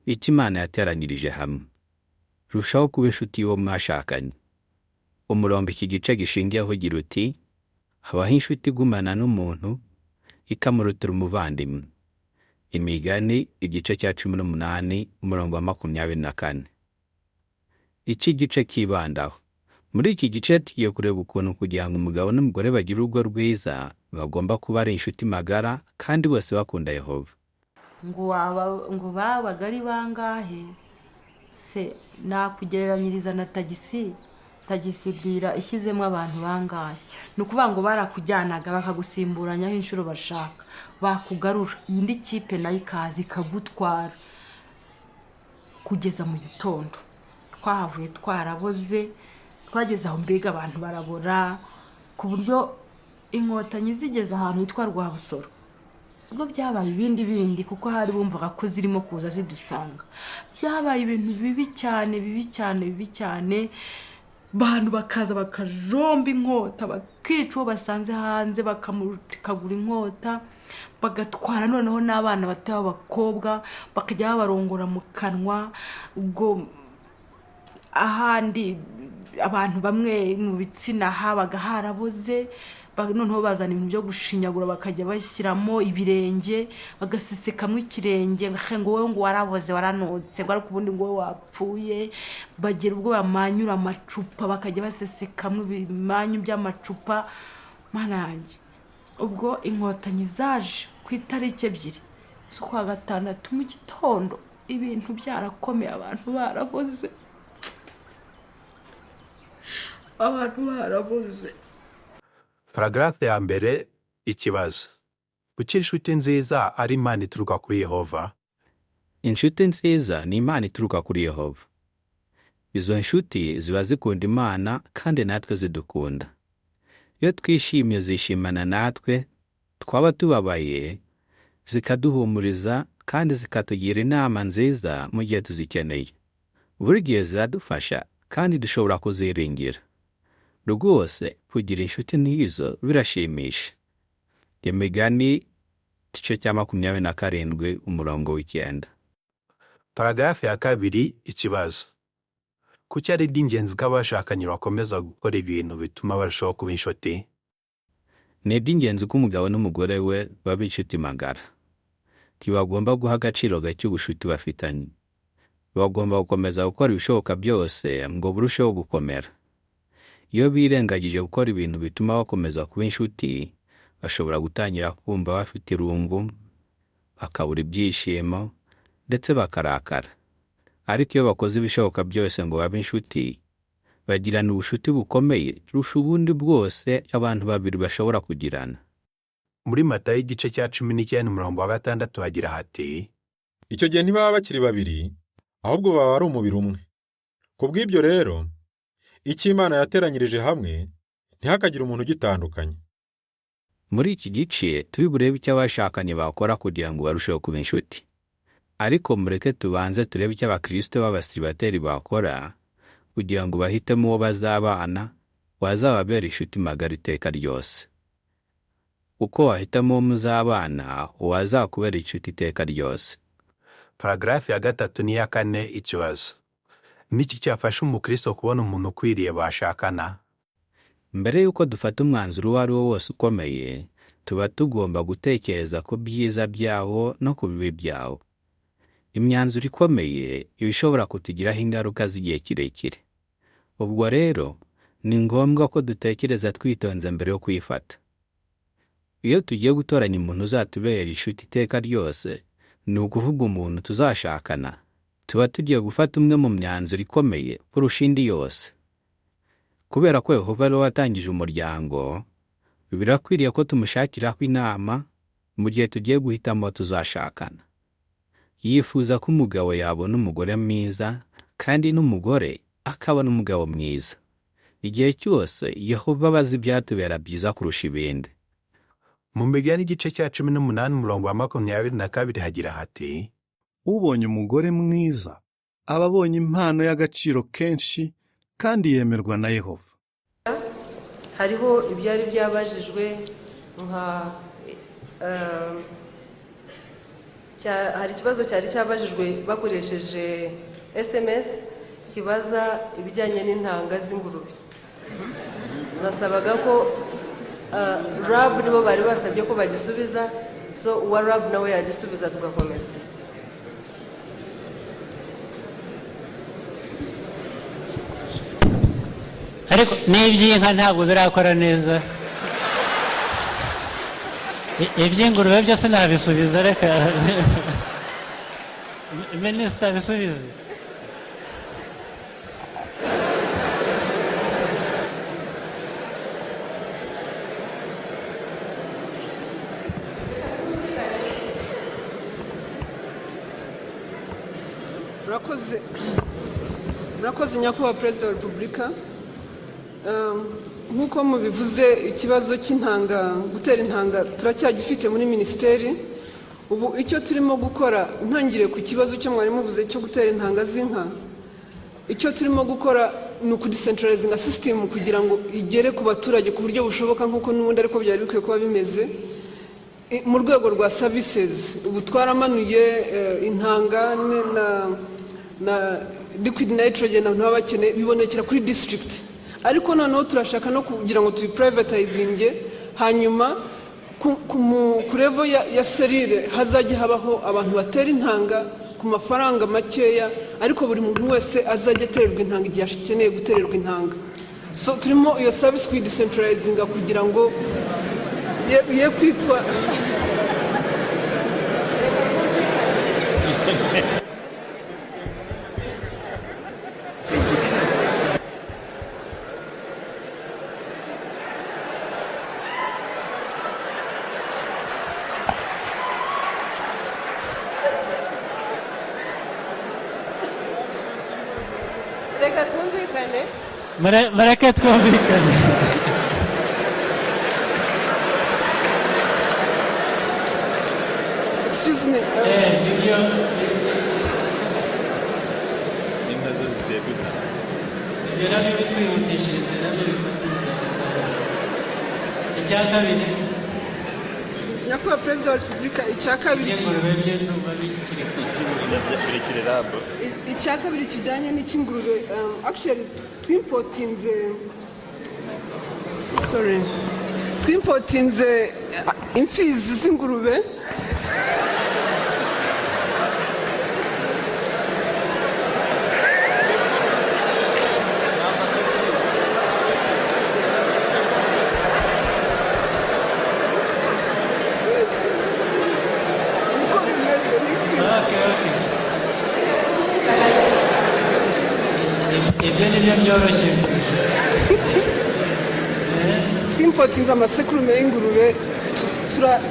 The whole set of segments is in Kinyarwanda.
Icyo Imana yateranyirije hamwe. Rushaho kuba inshuti y'uwo mwashakanye. Umurongo iki gice gishingiyeho ugira uti habaho inshuti igumana n'umuntu ikamurutira umuvandimwe. Imigani igice cya 18 umurongo wa 24. Iki gice kibandaho. Muri iki gice tugiye kureba ukuntu kugira ngo umugabo n'umugore bagire urugo rwiza bagomba kuba ari inshuti magara kandi bose bakunda Yehova. Ngo waba ngo babaga ari bangahe se? Nakugereranyiriza na tagisi. Tagisi bwira ishyizemo abantu bangahe? Ni ukuvuga ngo barakujyanaga bakagusimburanyaho inshuro bashaka, bakugarura iyindi kipe nayo ikaza ikagutwara kugeza mu gitondo. Twahavuye twaraboze, twageze aho mbega abantu barabora, ku buryo Inkotanyi zigeze ahantu hitwa Rwabusoro ubwo byabaye ibindi bindi, kuko hari bumvaga ko zirimo kuza zidusanga. Byabaye ibintu bibi cyane, bibi cyane, bibi cyane. Abantu bakaza bakajomba inkota, bakica uwo basanze hanze, bakamukagura inkota, bagatwara noneho n'abana bato b'abakobwa, bakajya babarongora mu kanwa. Ubwo ahandi abantu bamwe mu bitsina habaga haraboze, noneho bazana ibintu byo gushinyagura, bakajya bashyiramo ibirenge, bagasesekamo ikirenge, ngo wowe ngo waraboze, waranotse, ngo ariko ubundi ngo wowe wapfuye. Bagira ubwo bamanyura amacupa, bakajya basesekamo ibimanyu by'amacupa. Mana yanjye! Ubwo Inkotanyi zaje ku itariki 2 z'ukwa gatandatu mu gitondo, ibintu byarakomeye, abantu baraboze, abantu baraboze. Paragarafe ya mbere, ikibazo. Kuki inshuti nziza ari impano ituruka kuri Yehova? Inshuti nziza ni impano ituruka kuri Yehova. Izo nshuti ziba zikunda Imana kandi natwe zidukunda. Iyo twishimye zishimana natwe, twaba tubabaye zikaduhumuriza kandi zikatugira inama nziza mu gihe tuzikeneye. Buri gihe ziradufasha kandi dushobora kuziringira. Rwose kugira inshuti nk'izo birashimisha. Imigani igice cya 27 umurongo wa 9. Paragarafe ya kabiri, ikibazo. Kuki ari iby'ingenzi ko abashakanye bakomeza gukora ibintu bituma barushaho kuba inshuti? Ni iby'ingenzi ko umugabo n'umugore we baba inshuti magara. Ntibagomba guha agaciro gake ubucuti bafitanye. Bagomba gukomeza gukora ibishoboka byose ngo burusheho gukomera. Iyo birengagije gukora ibintu bituma bakomeza kuba inshuti, bashobora gutangira kumva bafite irungu, bakabura ibyishimo ndetse bakarakara. Ariko iyo bakoze ibishoboka byose ngo babe inshuti, bagirana ubucuti bukomeye kurusha ubundi bwose abantu babiri bashobora kugirana. Muri Matayo igice cya 19 umurongo wa 6 hagira hati: Icyo gihe ntibaba bakiri babiri, ahubwo baba ari umubiri umwe. Ku bw'ibyo rero, icyo Imana yateranyirije hamwe, ntihakagire umuntu ugitandukanya. Muri iki gice turi burebe icyo abashakanye bakora kugira ngo barusheho kuba inshuti. Ariko mureke tubanze turebe icyo Abakristo b'abasiribateri bakora kugira ngo bahitemo uwo bazabana wazababera inshuti magara iteka ryose. Uko wahitamo uwo muzabana wazakubera inshuti iteka ryose. Paragarafe ya gatatu n'iya kane, ikibazo. Niki cyafasha Umukristo kubona umuntu ukwiriye bashakana? Mbere y'uko dufata umwanzuro uwo ari wo wose ukomeye, tuba tugomba gutekereza ku byiza byawo no ku bibi byawo. Imyanzuro ikomeye iba ishobora kutugiraho ingaruka z'igihe kirekire. Ubwo rero ni ngombwa ko dutekereza twitonze mbere yo kuyifata. Iyo tugiye gutoranya umuntu uzatubera inshuti iteka ryose, ni ukuvuga umuntu tuzashakana, tuba tugiye gufata umwe mu myanzuro ikomeye kurusha indi yose. Kubera ko Yehova ari we watangije umuryango, birakwiriye ko tumushakiraho inama mu gihe tugiye guhitamo tuzashakana. Yifuza ko umugabo yabona umugore mwiza kandi n'umugore akabona umugabo mwiza. Igihe cyose Yehova aba azi ibyatubera byiza kurusha ibindi. Mu Migani igice cya 18 umurongo wa 22 hagira hati: Ubonye umugore mwiza aba abonye impano y'agaciro kenshi kandi yemerwa na Yehova. Hariho ibyari byabajijwe nka Hari ikibazo cyari cyabajijwe bakoresheje SMS kibaza ibijyanye n'intanga z'ingurube. Basabaga ko RAB, nibo bari basabye ko bagisubiza, so uwa RAB nawe yagisubiza tugakomeza. Ariko n'iby'inka ntabwo birakora neza. Iby'ingurube byo sinabisubiza, reka minisita abisubize. Murakoze, murakoze nyakubahwa Perezida wa Repubulika. Nk'uko mubivuze, ikibazo cy'intanga, gutera intanga, turacyagifite muri minisiteri. Ubu icyo turimo gukora, ntangire ku kibazo cyo mwari muvuze cyo gutera intanga z'inka, icyo turimo gukora ni ukudecentralizinga system kugira ngo igere ku baturage ku buryo bushoboka, nk'uko n'ubundi ariko byari bikwiye kuba bimeze. Mu rwego rwa services, ubu twaramanuye intanga na liquid nitrogen abantu baba bakeneye, bibonekera kuri district. Ariko noneho turashaka no kugira ngo tubiprivatizinge, hanyuma ku level ya cellule hazajya habaho abantu batera intanga ku mafaranga makeya, ariko buri muntu wese azajya atererwa intanga igihe akeneye gutererwa intanga. So turimo iyo service kuyidecentralizinga kugira ngo ye kwitwa Reka twumvikane. Mureke twumvikane. Excuse me. Ibyo Inka zo ziterwa intanga. Ibyo nabyo bitwihutishirize, nabyo bifatiza. Icya kabiri. Nyakubahwa Perezida wa Repubulika, icya kabiri Iby'ingurube byo ndumva bikiri Birekire RAB. Icya kabiri kijyanye n'icy'ingurube, actually twimportinze, sorry, twimportinze imfizi z'ingurube. Niko bimeze, ni imfizi. Okay. Ibyo ni byo byoroshye kurusha. Twimportinze amasekurume y'ingurube,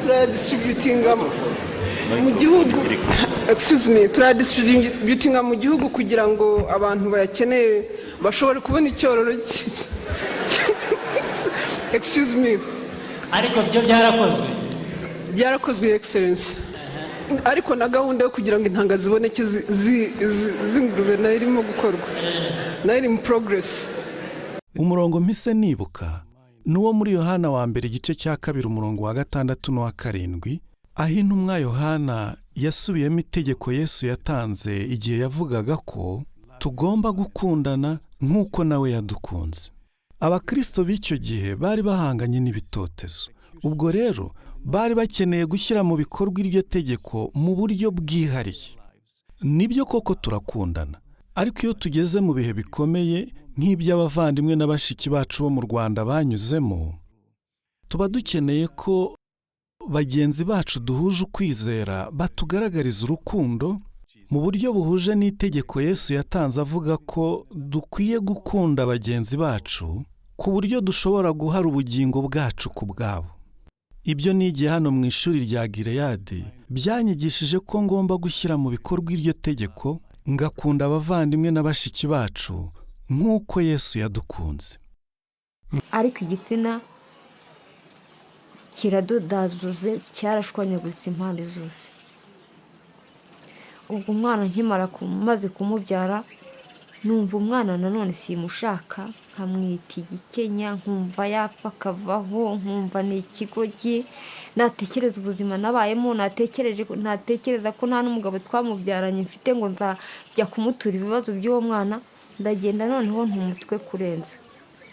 turayadistributinga mu gihugu, excuse me, turayadistributinga mu gihugu kugira ngo abantu bayakeneye bashobore kubona icyororo excuse me. Ariko byo byarakozwe? Byarakozwe, Your Excellence, ariko na gahunda yo kugira ngo intanga ziboneke z'ingurube nayo irimo gukorwa, nayo iri mu progress. Umurongo mpise nibuka ni uwo muri Yohana wa mbere, igice cya 2, umurongo wa 6 n'uwa 7, aho intumwa Yohana yasubiyemo itegeko Yesu yatanze igihe yavugaga ko tugomba gukundana nk'uko nawe yadukunze. Abakristo b'icyo gihe bari bahanganye n'ibitotezo. Ubwo rero bari bakeneye gushyira mu bikorwa iryo tegeko mu buryo bwihariye. Nibyo koko turakundana, ariko iyo tugeze mu bihe bikomeye nk'iby'abavandimwe na bashiki bacu bo mu Rwanda banyuzemo, tuba dukeneye ko bagenzi bacu duhuje ukwizera batugaragariza urukundo mu buryo buhuje n'itegeko Yesu yatanze avuga ko dukwiye gukunda bagenzi bacu ku buryo dushobora guhara ubugingo bwacu ku bwabo. Ibyo nigiye hano mu ishuri rya Gileyadi byanyigishije ko ngomba gushyira mu bikorwa iryo tegeko, ngakunda abavandimwe na bashiki bacu nk'uko Yesu yadukunze. Ariko igitsina kiradodazuze, cyarashwanyaguritse impande zose. Ubwo umwana nkimara maze kumubyara Numva umwana nanone simushaka, nkamwita igikenya, nkumva yapfa akavaho, nkumva ni ikigoryi. Natekereza ubuzima nabayemo, natekereje, natekereza ko nta n'umugabo twamubyaranye mfite ngo nzajya kumutura ibibazo by'uwo mwana. Ndagenda noneho ntumutwe kurenza,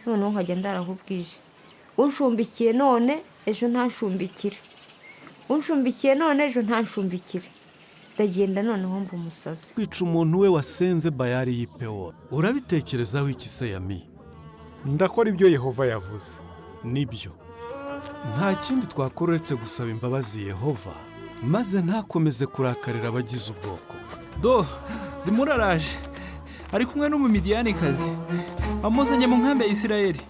noneho nkajya ndara aho bwije. Unshumbikiye none ejo ntashumbikire, unshumbikiye none ejo ntashumbikire, ndagenda noneho mba umusazi. Kwica umuntu we wasenze Bayari y'i Pewori, urabitekerezaho iki se, Yami? Ndakora ibyo Yehova yavuze. Nibyo, nta kindi twakora uretse gusaba imbabazi Yehova, maze ntakomeze kurakarira abagize ubwoko. Do Zimuri araje, ari kumwe n'Umumidiyanikazi, amuzanye mu nkambi ya Isirayeli.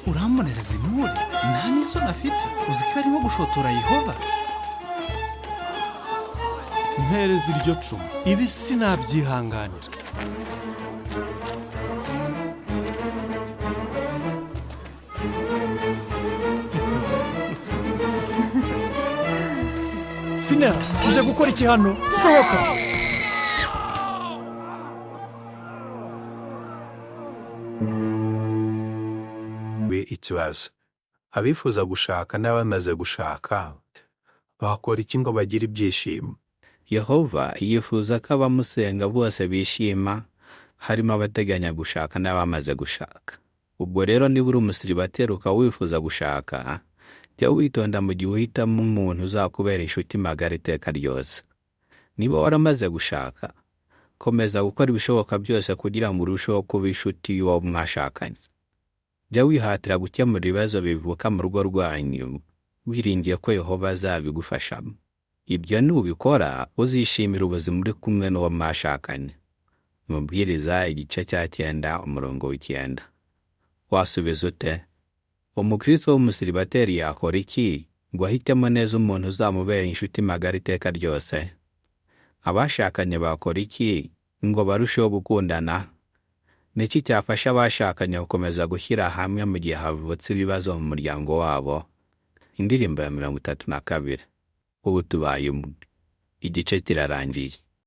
Urambonera Zimuri nta n'isoni afite? Uzi ko ari nko gushotora Yehova? Mpereza iryo cumu, ibi sinabyihanganira. Finera, uje gukora iki hano? Sohoka! Ikibazo. Abifuza gushaka n'abamaze gushaka bakora iki ngo bagire ibyishimo? Yehova yifuza ko abamusenga bose bishima, harimo abateganya gushaka n'abamaze gushaka. Ubwo rero niba uri umusiribateri ukaba wifuza gushaka, jya witonda mu gihe uhitamo umuntu uzakubera inshuti magara iteka ryose. Niba waramaze gushaka, komeza gukora ibishoboka byose kugira ngo urusheho kuba inshuti y'uwo mwashakanye. Jya wihatira gukemura ibibazo bivuka mu rugo rwanyu, wiringiye ko Yehova azabigufashamo. Ibyo nubikora, uzishimira ubuzima uri kumwe n'uwo mwashakanye. Mubwiriza igice cya 9 umurongo wa 9. Wasubiza ute? Umukristo w'umusiribateri yakora iki ngo ahitemo neza umuntu uzamubera inshuti magara iteka ryose? Abashakanye bakora iki ngo barusheho gukundana? Ni iki cyafasha abashakanye gukomeza gushyira hamwe mu gihe havutse ibibazo mu muryango wabo? Indirimbo ya 32. Ubu tubaye umwe. Igice kirarangiye.